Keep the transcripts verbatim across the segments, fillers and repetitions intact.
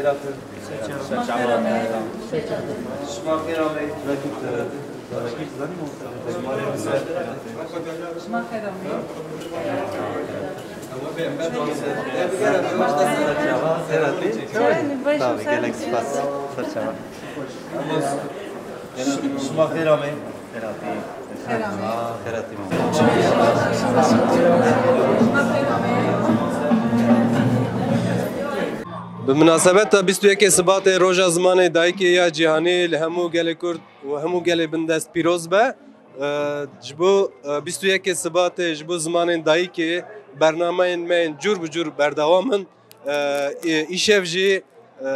Şima xêr amê. Şima xêr amê. Gelek spas. Serçava. Şima xêr amê. Xêr hatî. Xêr hatî. Xêr hatî mama. Bi minasebeta bîst û yekê Sibatê, Roja Zimanê Dayikê ya Cîhanî, li hemû gelê Kurd û hemû gelê bindest pîroz be. E, ji bo, e, bîst û yekê Sibatê ji bo zimanên dayikê bernameyên me yên cûr bi cûr berdewam in. E, e, îşev jî, e,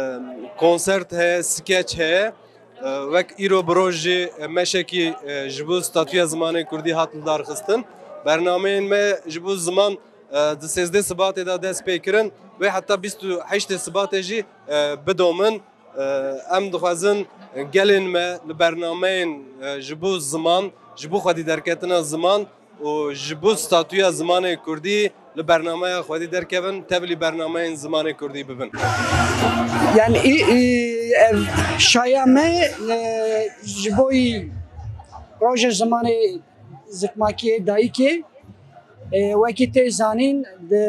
konsert heye, skeç heye. E, wek îro bi roj jî, e, meşekî, e, ji bo statûya zimanê kurdî hat lidarxistin. Bernameyên me ji bo ziman, e, di sêzdeh Sibatê de dest pê kirin. Wê heta bîst û heştê Sibatê jî, e, bidomin. E, em dixwazin gelên me li bernameyên, e, ji bo ziman, ji bo xwedî derketina ziman û ji bo statûya zimanê kurdî li bernameya xwedî derkevin, tevlî bernameyên zimanê kurdî bibin. Yani, î, î, ev şaya me, e, ji bo î roja zimanê zikmakiyê dayikê, e, wekî tê zanîn, di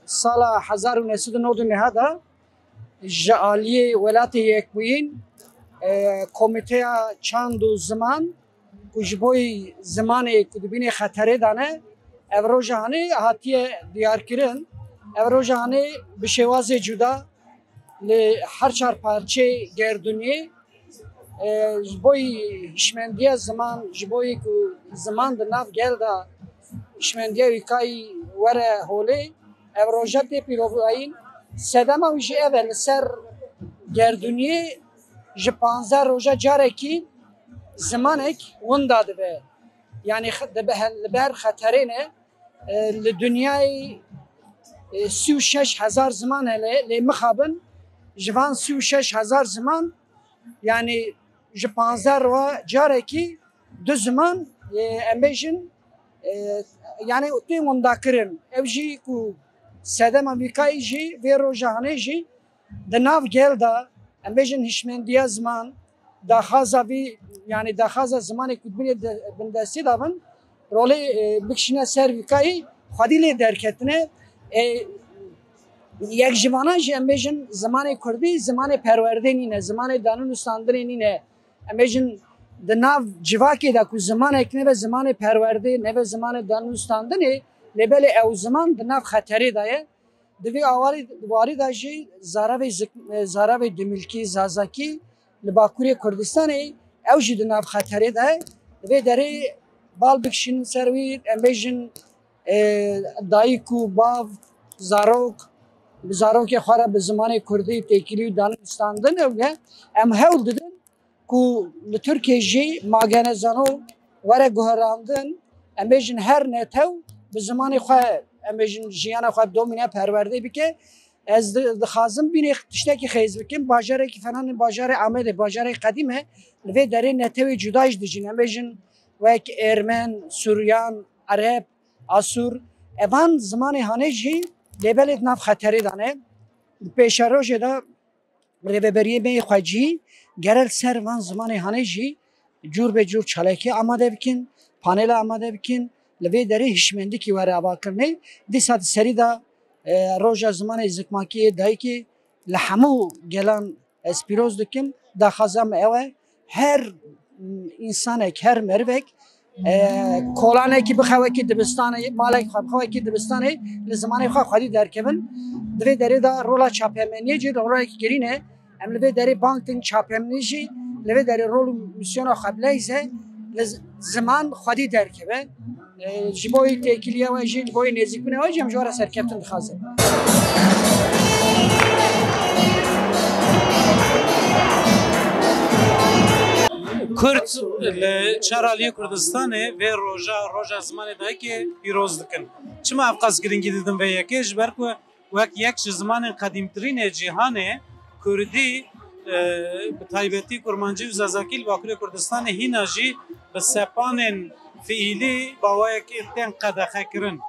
sala hezar û neh sed û nod û neh de ji aliyê Welatê Yekbûyîn, e, Komîteya Çand û Ziman ku ji bo zimanê ku dibînê xeterê de ne, ev roja hanê hatiye diyarkirin. Ev roja hanê bi şêwazê cuda li her çar parçeyê gerdûniyê, e, ji bo hişmendiya ziman, ji bo ku ziman di nav gel de hişmendiya wî kayî were holê, ev roja tê pîrovayîn. Sedema wî jî ev e, li ser gerdûniyê ji panzdeh roja carekî zimanek winda dibe. Yani xe-, dibe he-, li ber xeterê ne, e, li dinyayê, e, sî û şeş hezar ziman hene, lê mixabin ji van sî û şeş hezar ziman, yani ji panzdeh roja carekî du ziman, e, em bêjin, e, yani tê windakirin. Ew jî ku sedema vî kayî jî vê roja hanê jî di nav gel de, em bêjin hişmendiya ziman, daxwaza vî, yani daxwaza zimanê ku dibînê de, bindestî de bin, rolê, e, bikişîne ser vî kayî xwedî lê derketine. E, yek ji vana jî em bêjin zimanê kurdî, zimanê perwerdê nîne, zimanê danûnustandinê nîne. Em bêjin di nav civakê de ku zimanek nebe zimanê perwerdê, nebe zimanê danûstandinê, lê belê ew ziman di nav xeterê de ye. Di vê awarî-, warî de jî zaravê zik-, zaravê dimilkî, zazakî li Bakurê Kurdistanê ew jî di nav xeterê de ye. Di vê derê bal bikişînin ser wî, em bêjin, e, dayik û bav, zarok, bi zarokê xwe re bi zimanê kurdî têkilî û danûstandin ew ne. Em hewl didin ku li Tirkiyê jî magene zano were guherandin, em bêjin her netew bi zimanê xwe, em bêjin jiyana xwe domîne perwerdê bike. Ez di-, dixwazim bînê tiştekî xêz bikim, bajarekî felanê bajarê Amedê, bajarê qedîm e, li vê derê netewê cuda jî dijîn. Em bêjin wek Êrmen, Suryan, Ereb, Asûr, evan zimanê hanê jî lê belê di nav xeterê de ne. Di pêşerojê de rêveberiyê me yê xwecihî gere li ser van zimanê hanê jî cûr be cûr çalakî amade bikin, panela amade bikin, li vê derê hişmendikî were avakirinê. Dîsa di serî de, e, roja zimanê zikmakî yê dayikê li hemû gelan ez pîroz dikim. Daxwaza me ew e, her, mm, însanek, her merivek, e, kolanekî bixe wekî dibistanê, malek xwe bixe wekî dibistanê, li zimanê xwe xwedî derkevin. Di vê derê de rola çapemeniyê jî rolekî girîn e. Em li vê derê bang din, çapemenî jî li vê derê rol û mîsyona xwe bileyze, li z-, ziman xwedî derkeve. E, ji bo wî têkiliya we jî, ji bo wî nêzîkbûna we jî em ji we re serkeftin dixwazin. Kurd li çar aliyê Kurdistanê vê roja, roja zimanê dayikê pîroz dikin. Çima ev qas girîngî didin vê yekê? Ji ber ku wek yek ji zimanên qedîmtirîn ê cîhanê, kurdî, e, bi taybetî kurmancî û zazakî li Bakurê Kurdistanê hîna jî bi sepanên fiîlî bi awayekî tên qedexekirin.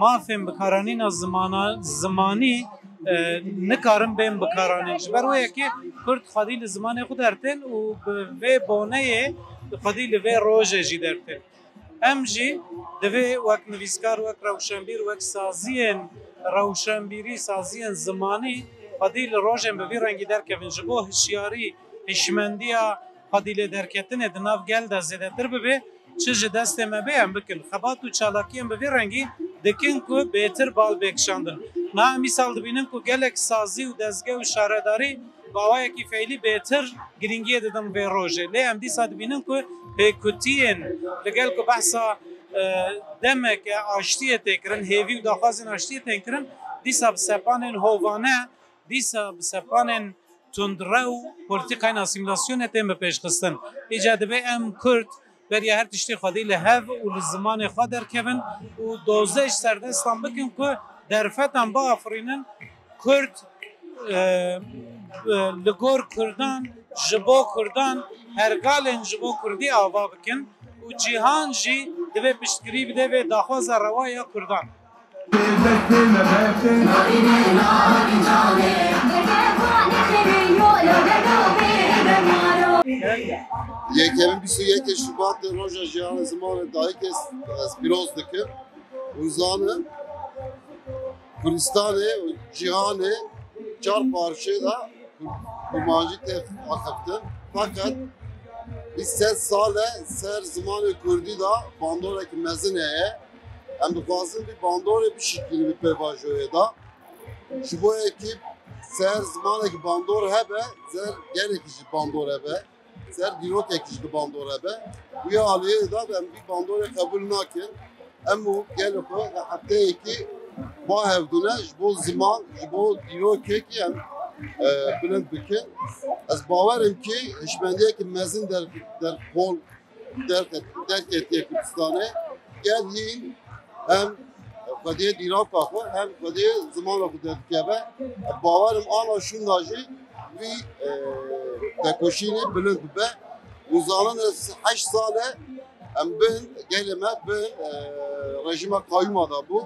Mafên bikaranîna zimana-, zimanî e, nikarin bên bikaranîn. Ji ber wê yekê Kurd xwedî li zimanê xwe dertên û bi vê boneyê xwedî li vê rojê jî dertên. Em jî divê wek nivîskar, wek rewşenbîr, wek saziyên rewşenbîrî, saziyên zimanî xwedî li rojên bi vî rengî derkevin. Ji bo hişyarî, hişmendiya xwedî lê derketinê di nav gel de zêdetir bibe, çi ji destê me bê em bikin. Xebat û çalakiyên bi vî rengî dikin ku bêtir bal bê kişandin. Niha em îsal dibînin ku gelek sazî û dezge û şaredarî bi awayekî feylî bêtir girîngiyê didin vê rojê. Lê em dîsa dibînin ku pêkutiyên li gel ku behsa, e, demeke aştiyê tê kirin, hêvî û daxwazên aştiyê tên kirin, dîsa bi sepanên hovane, dîsa bi sepanên tundrew û polîtîkayên asîmîlasyonê tên bipêşxistin. Îca divê em Kurd beriya her tiştê xwedî li hev û li zimanê xwe derkevin û doze ji serdestan bikin ku derfetan biafirînin. Kurd, e, e, li gor Kurdan, ji bo Kurdan, pergalên ji bo Kurdî ava bikin û cîhan jî divê piştgirî bide vê daxwaza rewa ya Kurdan. Yekemîn bîst û yekê Şubatê roja jiyana zimanê dayikê ez pîroz dikim û zanim Kurdistanê û cîhanê çar parçeyê de Kur-, kurmancî tê axiftin. Feqet bîst sed sal e ser zimanê kurdî de bandorek mezin heye. Em dixwazin vî bandorê bişikînin vî pêvajoyê de. Ji bo yekî ser zimanekî bandor hebe, ser gelekî jî bandor hebe, ser dîrokekî jî di bandor hebe. Wî aliyê de em vî bandorê qebûl nakin. Em û gelê xwe hefteyekî ba hevdû ne ji bo ziman, ji bo dîrokekî em, e, bilind bikin. Ez bawer im kî hişmendiyekî mezin der-, derhol derket-, derketiye Kurdistanê. Gel hîn hem xwediyê dîroka xwe hem xwediyê zimana xwe derdikeve. Bawer im ana şûnda jî vî, e, tekoşînê bilind bibe. Û zanin ez heşt sal e em bin, gelê me bin, e, rejîma qayûma de bû.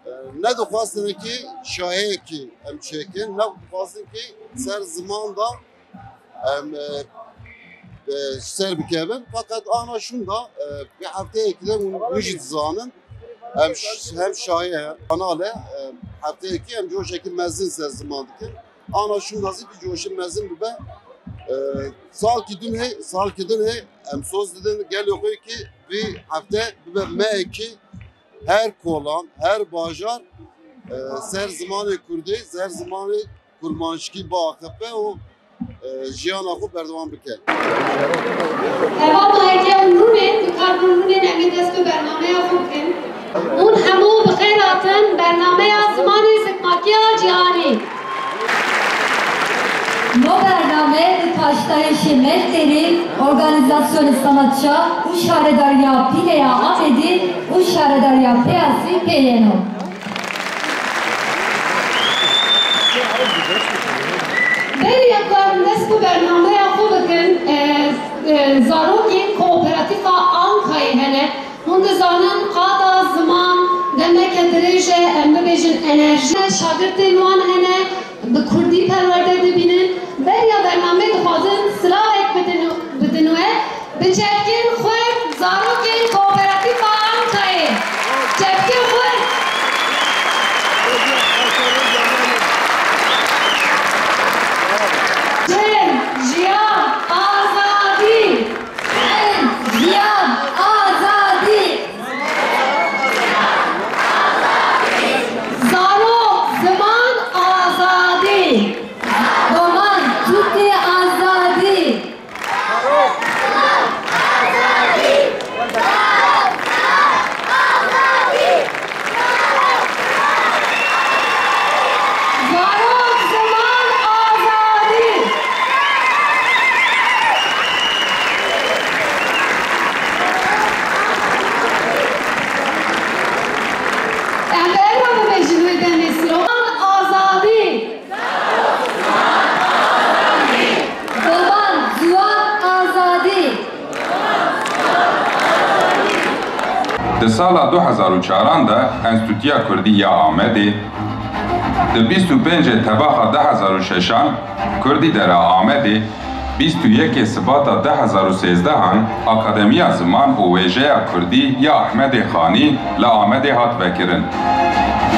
E, nedixwastin kî şaheyekî em çêkin, nedixwastin kî ser ziman de em, e, e, ser bikevin. Feqet ana şûnda, e, vê hefteyekî de hûn, hûn jî dizanin. Em ş-, hem şahê, hem kanal e, e, hefteyekî em coşekî mezin ser ziman dikin. Ana şûnda zî vî coşê mezin bibe. E, salkî din hê, salkî din hê em soz didin gelê xwe kî vî hefte bibe mehekî her kolan, her bajar, e, ser zimanê kurdî, ser zimanê kurmanckî biaxife û, e, jiyana xwe berdewam bike. Eva mehekê hûn rûnên, dikar hûn rûnên em ê dest bi bernameya xwe bikin. Hûn hemû bi xêr hatin bernameya zimanê zikmakiya cîhanî. No bername bi paştdayîşê Mehterî, Organîzasyonê Sanatça û Şaredariya Pîleya Amedî û Şaredariya Peyasî pê yeno. Beriya ku em dest bi bernameya xwe bikin, e, e, zarokên Kooperatîfa Ankayê hene. Hûn dizanin qada ziman demeke dirêj e, em bibêjin enerji. Şagirtên wan hene, bi kurdî perwerde dibînin. Beriya bernameyê dixwazin silavek bidin, bidin we. Bi çepkên xurt zarokên Kooperatîfa Ankayê. Çepkên xurt. Jin, jiyan, azadî. Ên, jiyan, azadî. Zarok, ziman, azadî. Doman, Tirkiye, azadî. Zarok, ziman, azadî. Em bi eva bibêjin wê demê slogan azadî. Doman, ziwan, azadî. Di sala du hezar û çaran de Enstîtuya Kurdî ya Amedê Di bîst û pêncê Tebaxa du hezar û şeşan, Kurdî Dera Amedê, bîst û yekê Sibata du hezar û sêzdehan, Akademiya Ziman û Wêjeya Kurdî ya Ehmedê Xanî li Amedê hat vekirin.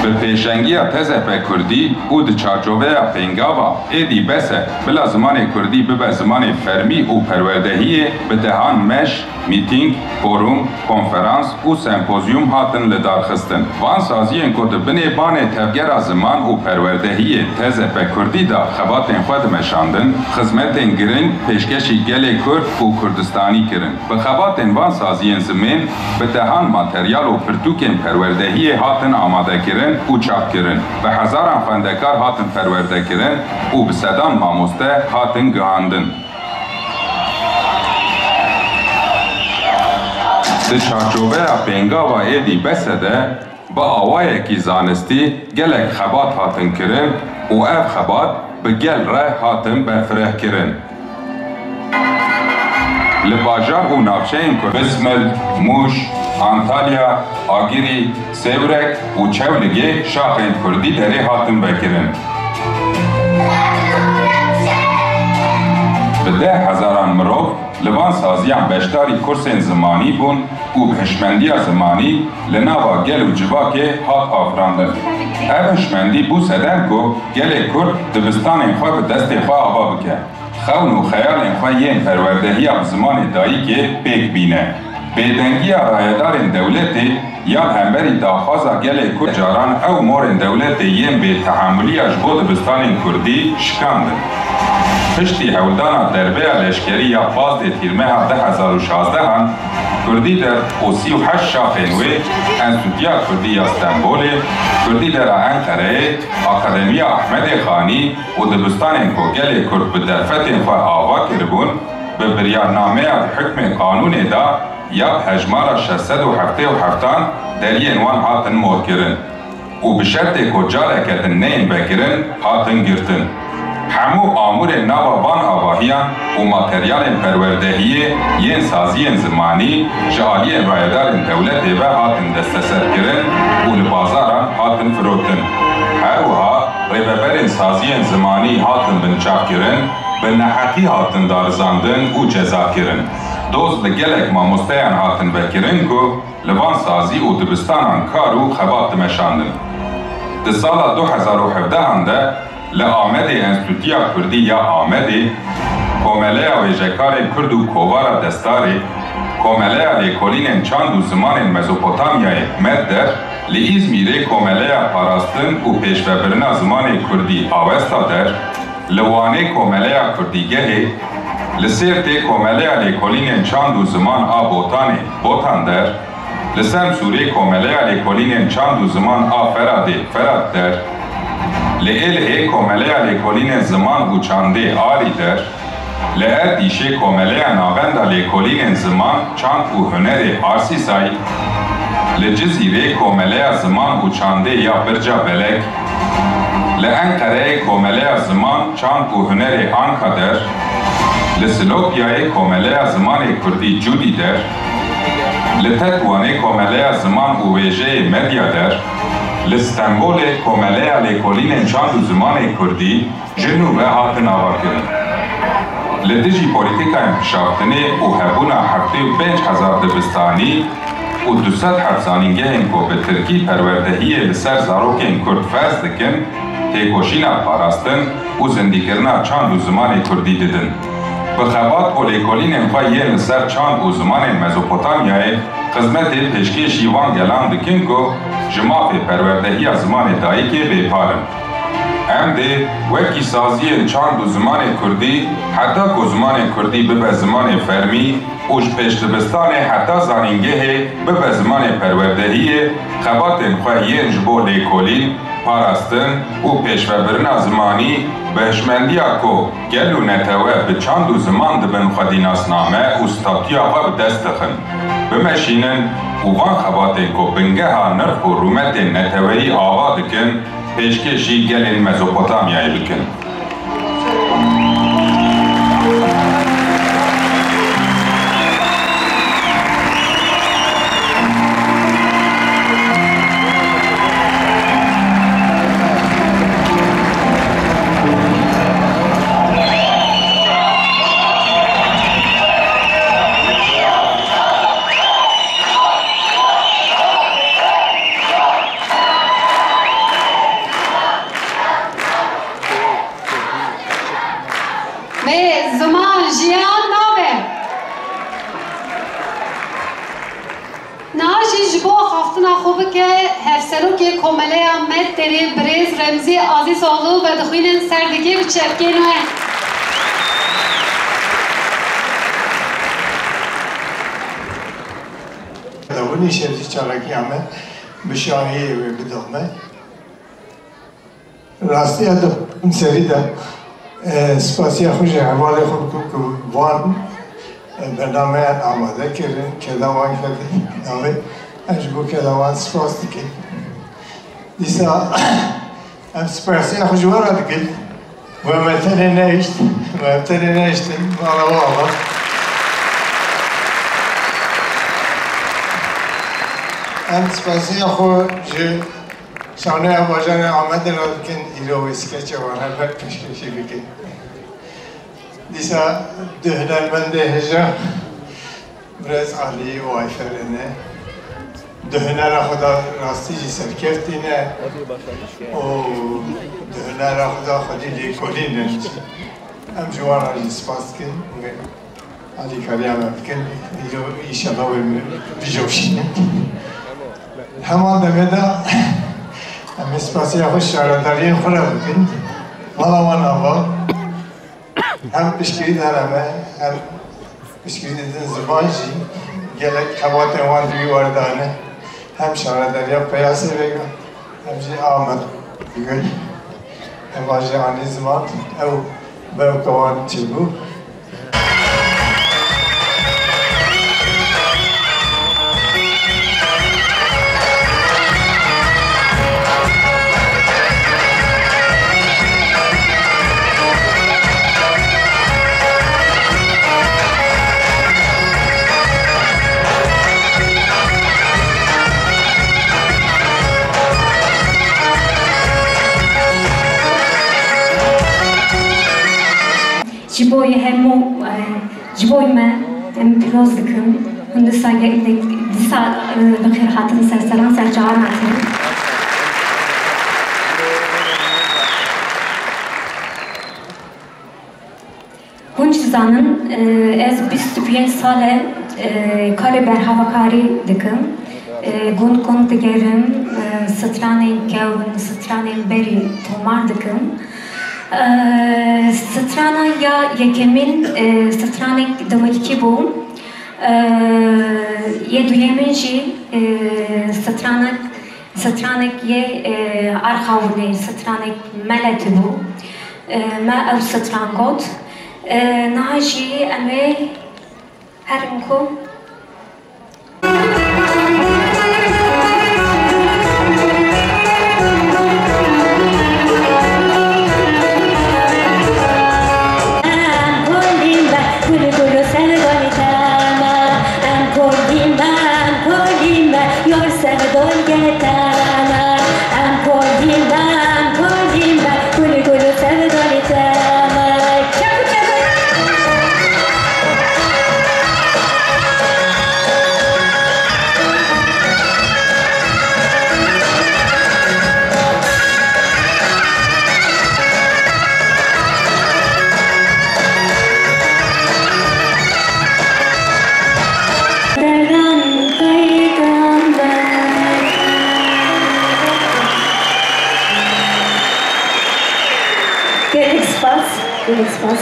Bi pêşengiya T Z P Kurdî û di çarçoveya pêngava Êdî bes e, bila zimanê kurdî bibe zimanê fermî û perwerdehiyê, bi dehan meş, mîtîng, forum, konferans û sempozyum hatin lidarxistin. Van saziyên ku di binê banê Tevgera Ziman û Perwerdehiyê T Z P Kurdî de xebatên xwe dimeşandin, xizmetên giring pêşkêşî gelê Kurd û Kurdistanî kirin. Bi xebatên van saziyên zimên, bi dehan materyal û pirtûkên perwerdehiyê hatin amadekirin û çapkirin. Bi hezaran xwendekar hatin perwerdekirin û bi sedan mamoste hatin gihandin. Di çarçoveya pêngava Êdî bes e de, bi awayekî zanistî gelek xebat hatin kirin û ev xebat bi gel re hatin berfirehkirin. Li bajar û navçeyên ku Bismil, Mûş, Antalya, Agirî, Sêwreg û Çewligê şaxên Kurdî Derê hatin vekirin. Bi deh hezaran mirov li van saziyan beşdarî kursên zimanî bûn û bi hişmendiya zimanî li nava gel û civakê hat afirandin. Ev hişmendî bû sedem ku gelê Kurd dibistanên xwe bi destê xwe ava bike, xewn û xeyalên xwe yên perwerdehiya bi zimanê dayikê pêk bîne. Bêdengiya rayedarên dewletê ya hemberî daxwaza gelê Kurd caran ew morên dewletê yên bêtehemûliya ji bo dibistanên Kurdî şikandin. Piştî hewldana derbeya leşkerî ya pazdeh Tîrmeha du hezar û şazdehan, Kurdî Der û sî û heşt şaxên wê, Enstîtuya Kurdî ya Stenbolê, Kurdî Dera Enqereyê, Akademiya Ehmedê Xanî û dibistanên ku gelê Kurd bi derfetên xwe ava kiribûn, bi biryarnameya di hukmê qanûnê de ya bi hejmara şeş sed û heftê û heftan deriyên wan hatin morkirin û bi şertê ku careke din neyên vekirin, hatin girtin. Hemû amûrên nava van avahiyan û materyalên perwerdehiyê yên saziyên zimanî ji aliyên rayedarên dewletê ve hatin desteserkirin û li bazaran hatin firotin. Her wiha rêveberên saziyên zimanî hatin binçavkirin, bi neheqî hatin darizandin û cezakirin. Doz li gelek mamosteyan hatin vekirin ku li van sazî û dibistanan kar û xebat dimeşandin. Di sala du hezar û hevdehan de li Amedê Enstîtuya Kurdî ya Amedê, Komeleya Wêjekarên Kurd û Kovara Destarê, Komeleya Lêkolînên Çand û Zimanên Mezopotamyayê, MEDDER, li Îzmîrê Komeleya Parastin û Pêşvebirina Zimanê Kurdî, Awesta Der, li Wanê Komeleya Kurdîgehê, li Sêrtê Komeleya Lêkolînên Çand û Ziman a Botanê, Botan Der, li Semsûrê Komeleya Lêkolînên Çand û Ziman a Feradê, Ferad Der, li Êlihê Komeleya Lêkolînên Ziman û Çandê, Arî Der, li Erdîşê Komeleya Navenda Lêkolînên Ziman, Çand û Hunerê, Arsîsay, li Cizîrê Komeleya Ziman û Çandê ya Birca Belek, li Enqereyê Komeleya Ziman, Çand û Hunerê, Anka Der, li Silopyayê Komeleya Zimanê Kurdî, Cûdî Der, li Tetwanê Komeleya Ziman û Wêjeyê, Medya Der, li Stenbolê Komeleya Lêkolînên Çand û Zimanê Kurdî, ji nû ve hatin avakirin. Li dijî polîtîkayên pişaftinê û hebûna heftê û pênc hezar dibistanî û du sed heb zanîngehên ku bi tirkî perwerdehiyê li ser zarokên Kurd ferz dikin, têkoşîna parastin û zindîkirina çand û zimanê Kurdî didin. Bi xebat û lêkolînên xwe yên li ser çand û zimanên Mezopotamyayê, xizmetê pêşkêşî van gelan dikin ku ji mafê perwerdehiya zimanê dayikê bêpar in. Em dê wekî saziyên çand û zimanê kurdî, heta ku zimanê kurdî bibe zimanê fermî û ji pêşdibistanê heta zanîngehê bibe zimanê perwerdehiyê, xebatên xwe yên ji bo lêkolîn, parastin û pêşvebirina zimanî bi hişmendiya ku gel û netewe bi çand û ziman dibin xwedî nasname û statûya xwe bi dest dixin, bimeşînin û van xebatên ku bingeha nirx û rûmetên neteweyî ava dikin, pêşkêşî gelên Mezopotamyayê bikin. Bê ziman jiyan nabe. Niha jî ji bo axaftina xwe bike, Hevserokê Komeleya Medderê birêz Remzî Azîzoğlu vedixwînin ser digê bi çepkên we. Dawinî şevî çalakiya me bi şahiyê wê bidome. Rastiya dixwim serî de, e, spasiya xwe ji hevalê xwe bikim ku van, e, bernameyan amade kirin, keda wan kevin navê. Em ji bo keda wan spas dikin. Dîsa em spasiya xwe ji we re dikin. We me tenê nehişt, we me tenê nehiştin, mala we ava. Em spasiya xwe ji Şanoya bajarê Amedê re dikin, îro wê skeça wan hebe pêşkêşî bikin. Dîsa du hunermendê hêja, birêz Alî û Ayferê ne. Du hunera xwe de rastî jî serkeftî ne. Û du hunera xwe de xwedî lêkolîn ne. Em ji wan re jî spas dikin. Alîkariya me bikin, îro înşallah wê min bijoşînin. Heman demê de em ê spasiya xwe şaredariyên xwe re bikin. Mala wan ava, hem piştgirî dane me, hem piştgirî didin ziman jî, gelek xebatên wan di wî were de ne. Hem şaredariya Peyasê Vega, hem jî Amed Gul. Heva jî anî ziman, ew bevka wan çêbû. Ji bo yê hemû, e, ji bo me em pîroz dikim. Hûn dîsa gelek, dîsa, e, bi xêr hatin ser seran, ser çavan hatin. Hûn jî zanin, e, ez bîst û pênc sal e, e, karê berhevakarî dikim. E, gund gund digerim, e, stranên kewin, stranên berî tomar dikim. E, strana ya yekemîn, e, stranek dimilkî bû. E, yê duyemîn jî, e, stranek Stranek yê, e, Arxawunê, stranek Meletî bû. E, me ew stran got. E, niha jî em ê herin ku Em kurdî me, gul gul û sevdalî te me. Em kurdî me, em kurdî me, yar sevdalî te me. Em kurdî me, em kurdî me, gul gul û sevdalî te me. Çabuk, çabuk. Gelek spas, gelek spas.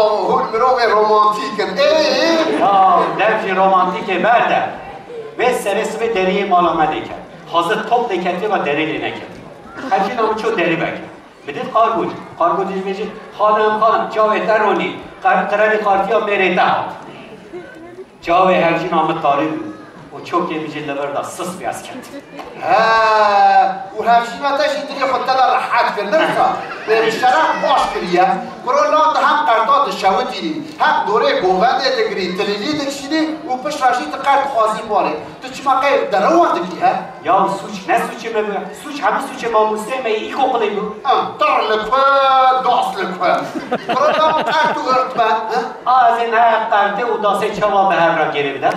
bavo, hûn mirovê romantîk in. Ê, ê. Ya, dev jî romantîkê berde. Vê serê sibê deriyê mala me dêke. Hazir top dêketê ve derê lê neket. Hevjîna min çû derê veke. Min dît qargoç. Qargocê jî vêjî, "Xanim, xanim, çavê te ronî. Qer-, qirelî qartiya mêrê te hat." Çavê hevjîna min tarî bû û çokê min jî li vir de sis piyaz ket. He, û hevjîna te jî dilê xwe te de rehet kir, ne wisa? Wê şeref baş kiriye. Kuro la tu hem qerta dişewitînî, hem dorê govendê digirî, tilîlî dikişînî û piştre jî tu qert dixwazî barê. Tu çima qey derewan dikî, he? Ya sûc ne sûcê me bû. Sûc hemû sûcê mamosteyê me yê îlkokulê bû. Ha, tir li ku, das li ku. Kuro la qert û ert be, he? A, ez ê ne qertê û dasê çawa bi hev re gêrê bide?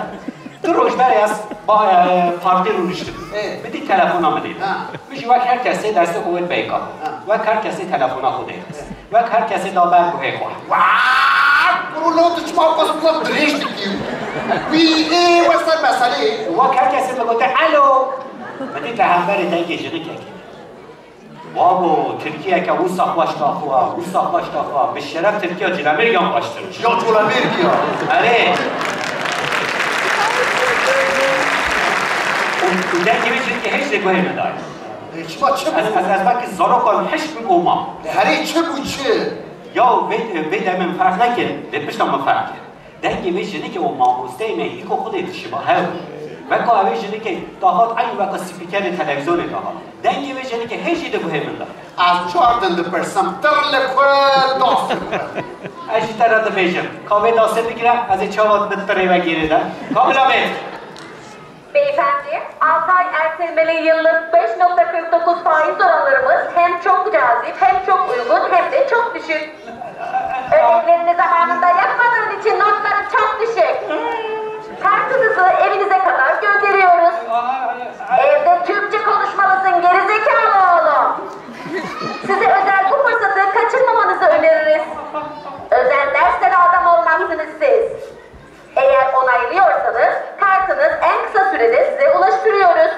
Du roj berê ez ba, e, partî rûniştim. Ê. Min dît telefona min ê. Ha. Min jî wek her kesê destê xwe wê peyka. Ha. Wek her kesê telefona xwe dê. Ê. Wek her kesê da ber guhê xwe. Waa! Kuro lo tu çima qas qas dirêj dikî? Wî ê we ser meselê. Wek her kesê min gote, "Alo." Min dît li hemberê dengê jinikekê. Babo, tirkiyeke wisa xweş daxwa, wisa xweş daxwa. Bi şeref tirkiya Cilemêrgiyan xweştir. Ya Colemêrgiya. Erê. Û, û dengê wê jinikê hêj lê guhê min dayê. E, çima çi bû? Ez, ez, ez wekî zarokan hişk bûm û mam. E, herê çi bû çi? Ya vê, vê demê min ferq nekir, vê pişta min ferq kir. Dengê vê jinikê û mamosteyê me îlkokulê dişiba hev. Weka vê jinikê dahat eynî weka spîkerê televîzyonê dahat. Dengê vê jinikê hê jî di guhê min de. Ez çar din dipirsim, tir li ku, das li ku? Ez jî te re dibêjim, ka vê dasê bigire, ez ê çawa bi tirê ve gêrê de. Ka bila bê. Beyefendi, altı ay ertelemeli yıllık beş nokta kırk dokuz faiz oranlarımız hem çok cazip, hem çok uygun, hem de çok düşük. Ödevlerinizi Zamanında yapmadığın için notların çok düşük. Kartınızı evinize kadar gönderiyoruz. Evde Türkçe konuşmalısın gerizekalı oğlum. Size özel bu fırsatı kaçırmamanızı öneririz. Özel derslere adam olmazsınız siz. Eğer onaylıyorsanız kartınız en kısa sürede size ulaştırıyoruz.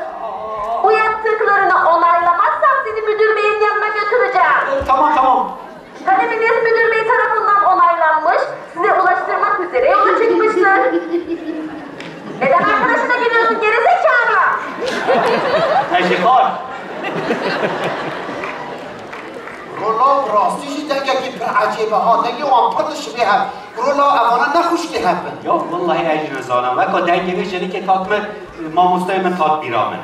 Bu yaptıklarını onaylamazsan seni müdür beyin yanına götüreceğim. Tamam, tamam. Talebiniz müdür bey tarafından onaylanmış, size ulaştırmak üzere yola çıkmıştır. Neden arkadaşına gülüyorsun gerizekalı? Tecrübar. Rola rastî jî dengekî pir ecêb e ha, dengê wan pir dişibê hev. Rola evana ne xwişkê hev bin. Ya wallahî ez jî nizanim. Weka dengê vê jinikê kat min, mamosteyê min kat bîra min.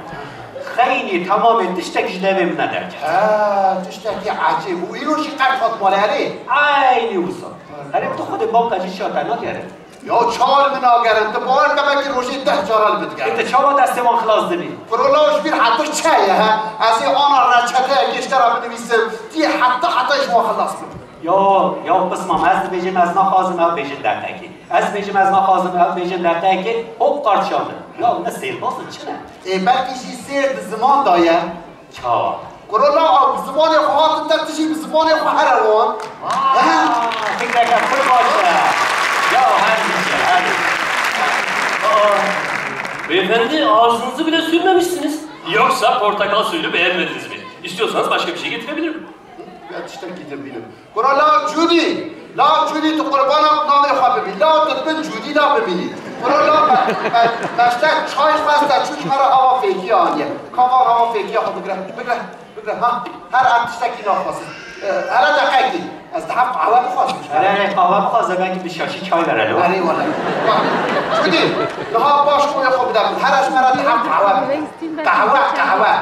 Xeynî temamê tiştek ji devê min nederket. He, tiştekî ecêb. Û îro jî qet hat malê erê? Eynî wisa. Erê tu xwedê banka jî şiya te nagerin. Ya çawa li min nagerin? Tu bawer ke belkî rojê deh cara li min digerin. Ê, tu çawa destê wan xilas dibî? Kuro law ji bîr heta çi ye he? Ez ê ana reçeteyekê ji te re binivîsim, tu yê heta heta ji wan xilas bibî. Ya, ya pismam, ez dibêjim ez naxwazim ew bêjin dertekê. Ez dibêjim ez naxwazim ew bêjin dertekê, hop qarçiya min. Ya ne sêrbaz in, çi ne? Ê, belkî jî sêr di ziman de ye. Çawa? Kuro law ew bi zimanê xwe hatin te, tu jî bi zimanê xwe here wan. He? Aa, fikreke pir baş e. Ya her şey, her şey. Aa, beyefendi, ağzınızı bile sürmemişsiniz. Yoksa portakal suyunu beğenmediniz mi? İstiyorsanız başka bir şey getirebilirim. Ya tiştekî din bînim. Kuro law Cudî, law Cudî, tu qurbana navê xwe bibî. Law tu bin Cudî da bimînî. Kuro law me, me, me ji te çay xwest, te çû ji me re ava fêkî aniye. Ka van ava fêkiya xwe bigre, bigre, bigre. Ha, her em tiştekî naxwazin. E, hele deqekî. Ez dihef qehwe bixwazim. Hele, hele, qehwe bixwaze, belkî bi şaşî çay were lo. Erê wele. Bak, Cudî, niha baş xwe xwe bide min. Hele ji me re dihef qehwe bigre. Qehwe, qehwe.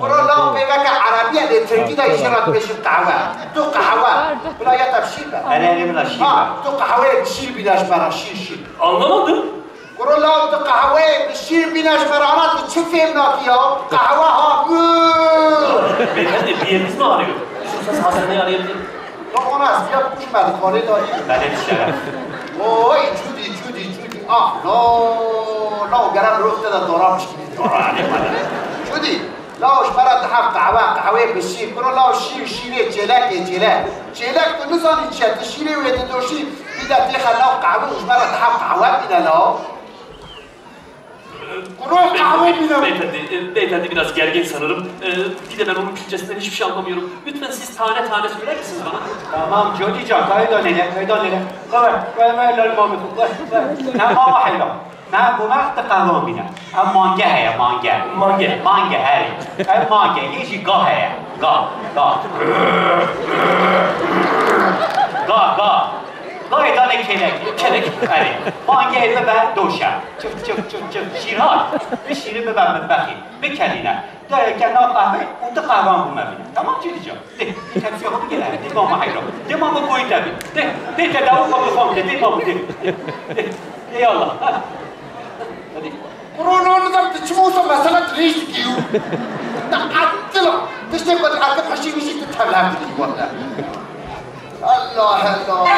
Kuro law peyveke erebî ye, lê tirkî de jî re dibêjin qehwe. Tu qehwe. Bila ya te bi şîr be. Erê, erê, bila şîr be. Ha, tu qehweyê bi şîr bîne ji me re, şîr, şîr. Anlamadım. Kuro law tu qehweyê bi şîr bîne ji me re, ana tu çi fêm nakî ya? Qehwe ha, mü. Beyefendi, bir yeriniz mi ağrıyor? İstiyorsanız hastaneye arayabilirim. Ya ona ez viya bikujim, ez dixanê de yî. Belê bi şeref. Oy, Cudî, Cudî, Cudî. Ah, no, no, gere mirov te de dora pişkînî, dora, erê, erê. Cudî. Law ji me re dihef qehwe, qehweyê bi şîr. Kuro law şîr, şîrê çêlekê, çêlek. Çêlek tu nizanî çi ye? Tu şîrê wê didoşî, bîde têxe law qehwe û ji me re dihef qehwe bîne law. Kuro qehwe bîne. Beyefendi, e, beyefendi biraz gergin sanırım. E, bir de ben onun Türkçesinden hiçbir şey anlamıyorum. Lütfen siz tane tane söyler misiniz bana? Tamam, Codî can, kayda nêne, kayda nêne. Xeber, xeber, xeber, lal Mahmut, xeber, xeber. Ne mama heyran. Ne, bo me tu qehwan bîne. Ev mange heye, mange. Mange. Mange, herî. Ev mange, yê jî ga heye. Ga, ga. Ga, ga. Gayê dane kelek. Kelek. Erê. Mangeyê bibe doşe. Çif, çif, çif, çif. Şîr hat. Bi şîrî bibe mitbexê. Bikelîne. Dereke nav qehweyê û tu qehwan bo me bîne. Tamam Cîdî can. Dê, dê tepsiya xwe bigire. Dê mama heyran. Dê mama koyî te bî. Dê, dê te dawo xwe bixwam de. Dê mama dê. Dê, dê. Ey Allah. Ha. Hadi. Kuro, no nizam tu çima wisa mesela dirêj dikî û. Te etila. Tiştê ku diheke xweşî wijî tu tevler dikî wele. Allah Allah.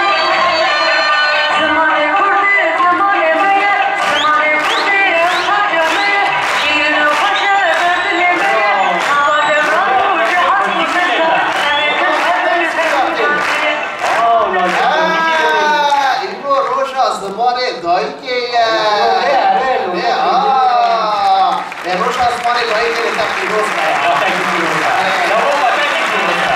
Zimanê Kurdî, zimanê me ye, zimanê Kurdî, parça me ye, şîrin û parça dilê me ye, nava devran û cihan û millet, ev ê kes her dilê me ye. Sağ ol, Nazım. Ha, îro roja zimanê dayikê ye. Erê, erê, erê. Ê, ha. Ê, roja zimanê dayikê li te pîroz be. Ya, te jî pîroz be. Ya, baba, te jî pîroz be.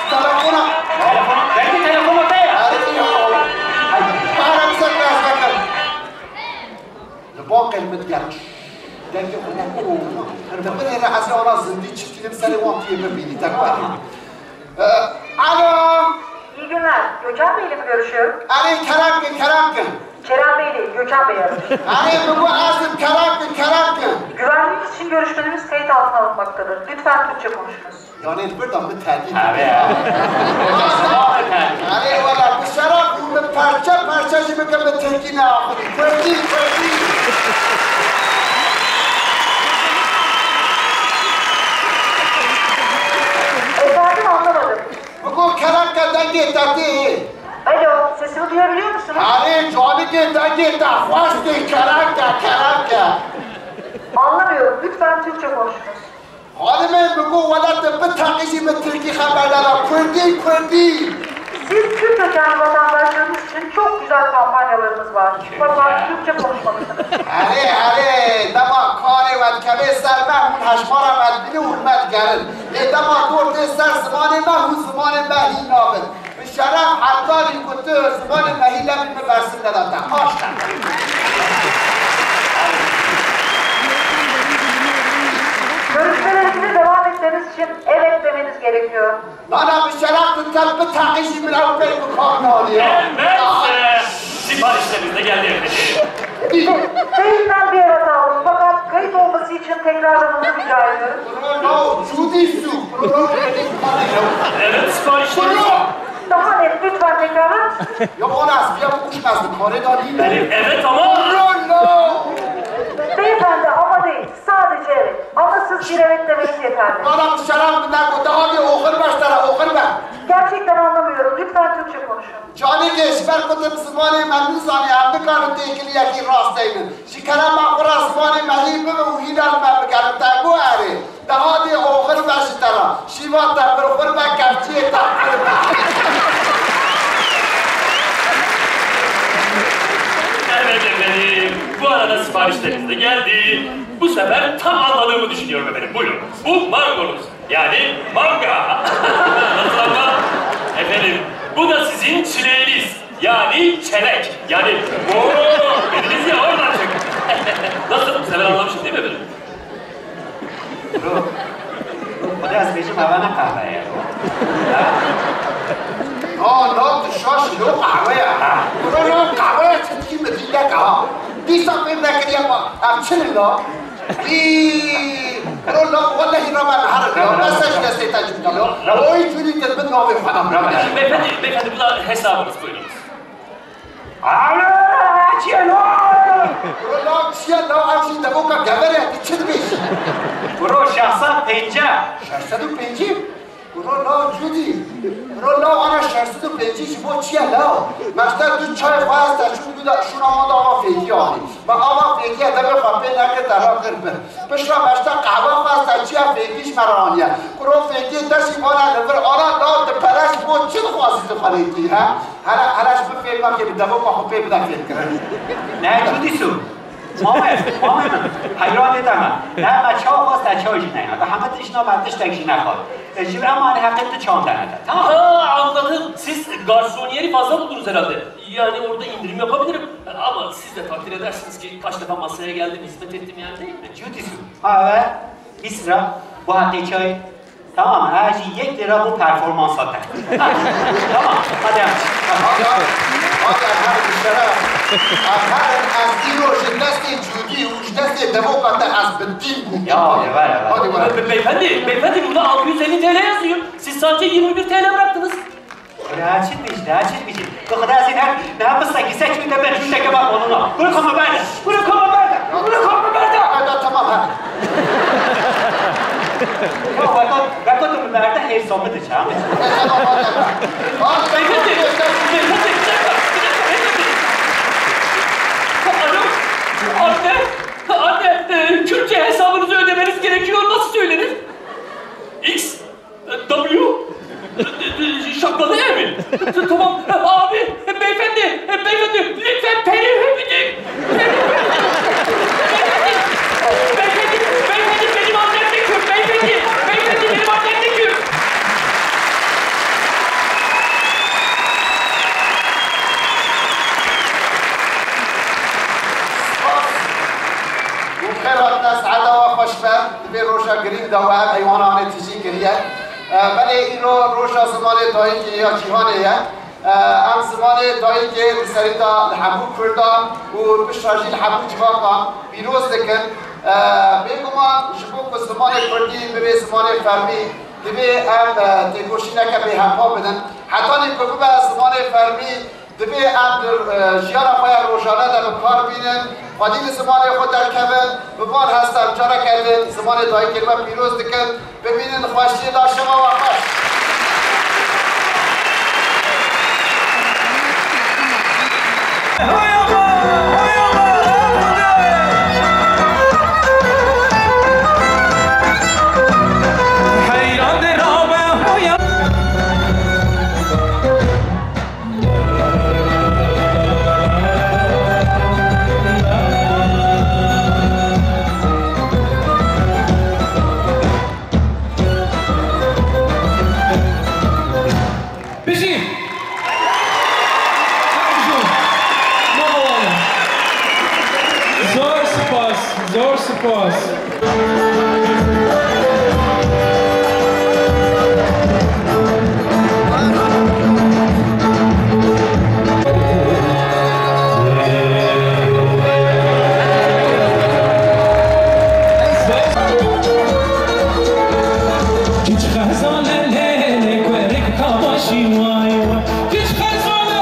Telefona. Telefona. Belkî telefona te ye. Erê, ya. Para bize biraz bakın. Li bankê li min digerin. Dengê xwe ne. Di binê re ez ê ana zindî çikînim serê wan tu yê bibînî, te ku. Ee, alo. İyi günler. Gökhan Bey ile mi görüşüyorum? Erê, kerem kin, kerem kin. Kerem Bey değil, Gökhan Bey arıyor. Erê, min got ez im, kerem kin, kerem kin. Güvenlik için görüşmelerimiz kayıt altına alınmaktadır. Lütfen Türkçe konuşunuz. Yanê li vir de min tedî. Erê, erê. Erê wele, bi şeref û min perçe perçe jî bikin, min tirkî neaxivî. Kurdî, kurdî. Alo, sesimi duyabiliyor musunuz? Erê, canikê dengê te xwestê, kerem ke, kerem ke. Anlamıyorum. Lütfen Türkçe konuşunuz. Xanimê, min got wele tu biteqîjî, min tirkî xeber neda, kurdî, kurdî. Siz Kürt kökenli vatandaşlarımız için çok güzel kampanyalarımız var. Fakat Türkçe konuşmalısınız. Erê, erê, dema karê we dikeve ser me, hûn hejmara me dibînin, hûn me digerin. Lê dema dor tê ser zimanê me, hûn zimanê me hîn nabin. Bi şeref, hetalî ku tu zimanê me hîn nebî, min bersiv neda te. Aşte. Görüşmelerimize devam etmemiz için evet demeniz gerekiyor. Nana, bi şeref tu te biteqîjî, min ew pey bi kar nayê. Evet, e, siparişleriniz de geldi efendim. Beyimden bir ara kalmış fakat kayıt olması için tekrarlamanızı rica ediyorum. Bravo, Cudî su. Bravo, benim parayım. Evet, siparişleriniz. Bravo. Daha net, lütfen tekrarlar mısınız? Ya, ona ez piya bikuşim, ez bi karê de nînim. Evet, evet ama. Bravo. Beyefendi, ama değil. Sadece evet. Ama siz bir evet demeniz yeterli. Bana bi şeref min negot, daha bir oxir beş te re, oxir be. Gerçekten anlamıyorum. Lütfen Türkçe konuşun. Canikê, ji ber ku tu bi zimanê me nizanî, em nikarin têkiliyekî rast deynin. Ji kerema xwe re zimanê me hîn bibe û hîna li me bigerin. Te got erê. Daha dê oxir be ji te re. Şîva te bir xwe be, kevçiyê te pir be. Evet efendim. Bu arada siparişleriniz de geldi. Bu sefer tam anladığımı düşünüyorum efendim. Buyurun. Bu mangonuz. Yani manga. Nasıl ama? Efendim, bu da sizin çileğiniz. Yani çelek. Yani, ooo, dediniz ya, oradan çıktı. Nasıl? Bu sefer anlamışım değil mi efendim? Bro, bro, xwedê ez bêjim, eva ne qehwe ye, bro? Ha? No, no, tu şaş, no qehwe ye, ha? Bro, no qehwe ye, çetkî mi dî neke, ha? Dîsa pê nekiriye ma, ev çi ne la? Î, bro, la, wellehî rabe meherim ya, ne ser ji destê te cûdî la? Oy, cûdî te bin navê xwe da. Beyefendi, beyefendi, bu da hesabınız, buyurunuz. Alo, çi ye lo? Bro, la, çi ye la? Ev jî devoka gever e, tu çi dibêjî? Bro, şeş sed û pêncî. Şeş sed û pêncî? Bro, la, cûdî. Bro, la, ana şeş sed û pêncî ji bo çi ye la? Me ji te du çay xwest, te şûn du da, şûna ma da ava fêkî anî. Me ava fêkî ye, devê xwe pê nekir, te ra kir bin. Piştre me ji te qehwe xwest, te çiya fêkî ji me re aniye. Kuro fêkî te jî vana li vir ana, la, tu pere ji bo çi dixwazî tu xwe lê kî, he? Hele, hele ji min fêm nake, bi devoka xwe pê bide fêmkirin. Ne, Cûdî Sû. Mame, mame min. Heyranê te me. Ne, me çawa xwest, te çawa jî neyna. Bi heme tiştna me tiştek jî nexwar. E, ji ema heqê tu çand dene te. Tamam. Ha, anladım. Siz garsoniyeri fazla buldunuz herhalde. Yani orada indirim yapabilirim. Ama siz de takdir edersiniz ki kaç defa masaya geldim, hizmet ettim yani, değil mi? Cûdî Sû. Ha, ve Îsra, bu heqê çay. Tamam, her şey yek lira bu performansa te. Tamam, hadi. Hadi, hadi, her bir şeref. Efendim, ez îro ji destê Cûdî û ji destê devoka te ez bi dîn bûm. Ya, ya, ya, ya. Hadi, buyurun. Be-, beyefendi, beyefendi, burada altı yüz elli T L yazıyor. Siz sadece yirmi bir T L bıraktınız. Neçin bêjî, neçin bêjî. Tu xwedê ez ê ne, ne pisa gîse çû te ber çû te kema koluna. Kuru kama berde, kuru kama berde, kuru kama berde. Hadi, tamam, hadi. Ya, weka, weka tu min berde hêrsa min diçe, ha? E, tamam, hadi. Beyefendi, beyefendi, bir dakika, bir dakika, beyefendi. Alo, anne, anne, e, Kürtçe hesabınızı ödemeniz gerekiyor, nasıl söylenir? X. W? Şapkalı ev mi? T-, tamam. Abi, beyefendi, beyefendi, lütfen periği öpeyim. Beyefendi, beyefendi, benim annem de Kürt. Beyefendi, beyefendi, benim annem de Kürt. Û xêr hatine, saeta we xweş be. Di vê roja girîng de we ev heywana anê tijî kiriye. E, belê îro roja zimanê dayikê ya cîhanê ye. E, em zimanê dayikê li serî de li hemû Kurdan û piştre jî li hemû civaka pîroz dikin. E, bêguman ji bo ku zimanê Kurdî bibe zimanê fermî, divê em, e, têkoşîneke bêhempa bidin. Hetanî ku bibe zimanê fermî, Divê em di, e, jiyana xwe ya rojane de bi kar bînin, xwedî li zimanê xwe derkevin, bi van hesta em careke din zimanê dayikê me pîroz dikin, bimînin xweşiyê de, şeva we xweş. Spas, zor spas. Kiç xezane lê lê kurik kabaşî way way. Kiç xezane.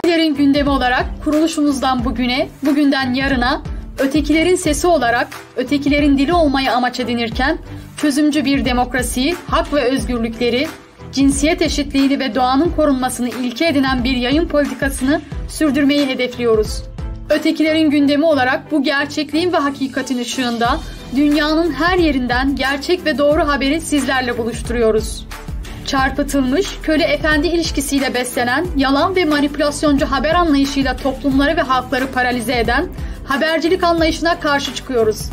Ötekilerin gündemi olarak kuruluşumuzdan bugüne, bugünden yarına, ötekilerin sesi olarak ötekilerin dili olmayı amaç edinirken, çözümcü bir demokrasiyi, hak ve özgürlükleri, cinsiyet eşitliğini ve doğanın korunmasını ilke edinen bir yayın politikasını sürdürmeyi hedefliyoruz. Ötekilerin gündemi olarak bu gerçekliğin ve hakikatin ışığında dünyanın her yerinden gerçek ve doğru haberi sizlerle buluşturuyoruz. Çarpıtılmış, köle efendi ilişkisiyle beslenen, yalan ve manipülasyoncu haber anlayışıyla toplumları ve halkları paralize eden habercilik anlayışına karşı çıkıyoruz.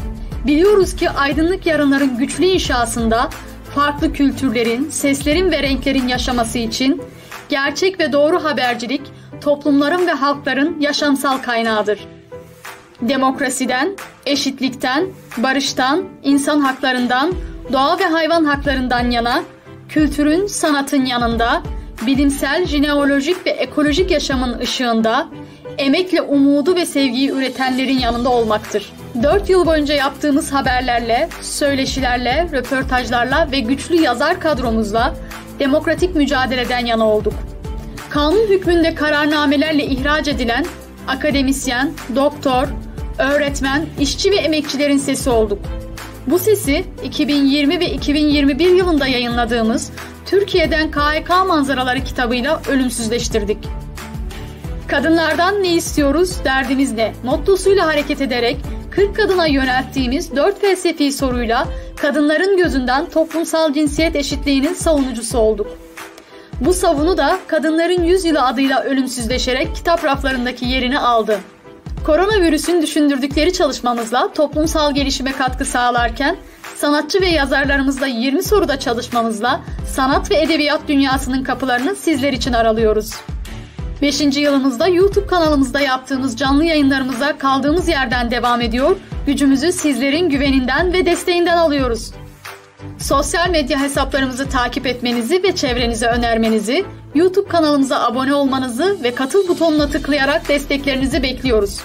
Biliyoruz ki aydınlık yarınların güçlü inşasında farklı kültürlerin, seslerin ve renklerin yaşaması için gerçek ve doğru habercilik toplumların ve halkların yaşamsal kaynağıdır. Demokrasiden, eşitlikten, barıştan, insan haklarından, doğa ve hayvan haklarından yana, kültürün, sanatın yanında, bilimsel, jeneolojik ve ekolojik yaşamın ışığında, emekle umudu ve sevgiyi üretenlerin yanında olmaktır. Dört yıl boyunca yaptığımız haberlerle, söyleşilerle, röportajlarla ve güçlü yazar kadromuzla demokratik mücadeleden yana olduk. Kanun hükmünde kararnamelerle ihraç edilen akademisyen, doktor, öğretmen, işçi ve emekçilerin sesi olduk. Bu sesi iki bin yirmi ve iki bin yirmi bir yılında yayınladığımız Türkiye'den K H K manzaraları kitabıyla ölümsüzleştirdik. Kadınlardan ne istiyoruz, derdimiz ne? Mottosuyla hareket ederek kırk kadına yönelttiğimiz dört felsefi soruyla kadınların gözünden toplumsal cinsiyet eşitliğinin savunucusu olduk. Bu savunu da Kadınların Yüzyılı adıyla ölümsüzleşerek kitap raflarındaki yerini aldı. Koronavirüsün düşündürdükleri çalışmamızla toplumsal gelişime katkı sağlarken Sanatçı ve yazarlarımızla yirmi soruda çalışmamızla sanat ve edebiyat dünyasının kapılarını sizler için aralıyoruz. Beşinci yılımızda YouTube kanalımızda yaptığımız canlı yayınlarımıza kaldığımız yerden devam ediyor, gücümüzü sizlerin güveninden ve desteğinden alıyoruz. Sosyal medya hesaplarımızı takip etmenizi ve çevrenize önermenizi, YouTube kanalımıza abone olmanızı ve katıl butonuna tıklayarak desteklerinizi bekliyoruz.